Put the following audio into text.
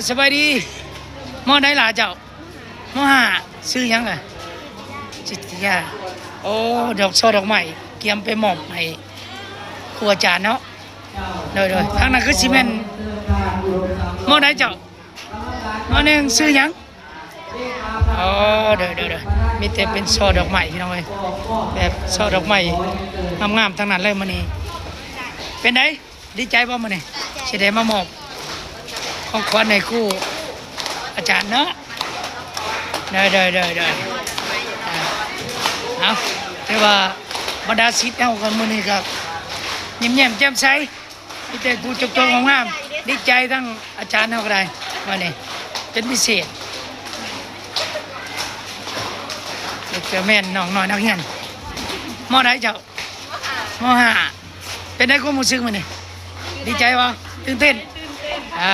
ສະບາຍດີ. ມໍໃດຫຼ້າເຈົ້າ? ມໍຫ້າ. ຊື່ຫຍັງລະ? ຈິດຍາ. ໂອ້ ດອກ ຊ່ອດອກໄມ້ກຽມໄປມອບໃຫ້ຄູອາຈານເນາະ. ໂດຍໆ ທາງນັ້ນຄືຊິແມ່ນ ມໍໃດເຈົ້າ? ມໍໜຶ່ງ. ຊື່ຫຍັງ? ອໍ ໂດຍໆ ມີແຕ່ເປັນຊ່ອດອກໄມ້ພີ່ນ້ອງເອີຍ ແບບຊ່ອດອກໄມ້ງາມໆທັງນັ້ນເລີຍມື້ນີ້. ເປັນໃດ? ດີໃຈບໍ່ມື້ນີ້ ຊິໄດ້ມາມອບຂອງຂວັນໃຫ້ຄູອາຈານເນາະ? ໂດຍໆ ເອົາ ແຕ່ວ່າບັນດາສິດເຮົາກໍມື້ນີ້ກໍຍິ້ມແຍ້ມແຈ່ມໃສ ມີແຕ່ຜູ້ຈົບໆງາມໆ ດີໃຈທັງອາຈານເຮົາກໍໄດ້ມື້ນີ້ເປັນພິເສດ. ນີ້ກໍແມ່ນນ້ອງນ້ອຍນັກຮຽນ. ມໍໃດເຈົ້າ? ມໍຫ້າ. ເປັນໃດຄວາມຮູ້ສຶກມື້ນີ້? ດີໃຈບໍ່? ຕື່ນເຕັ້ນ? ເອີ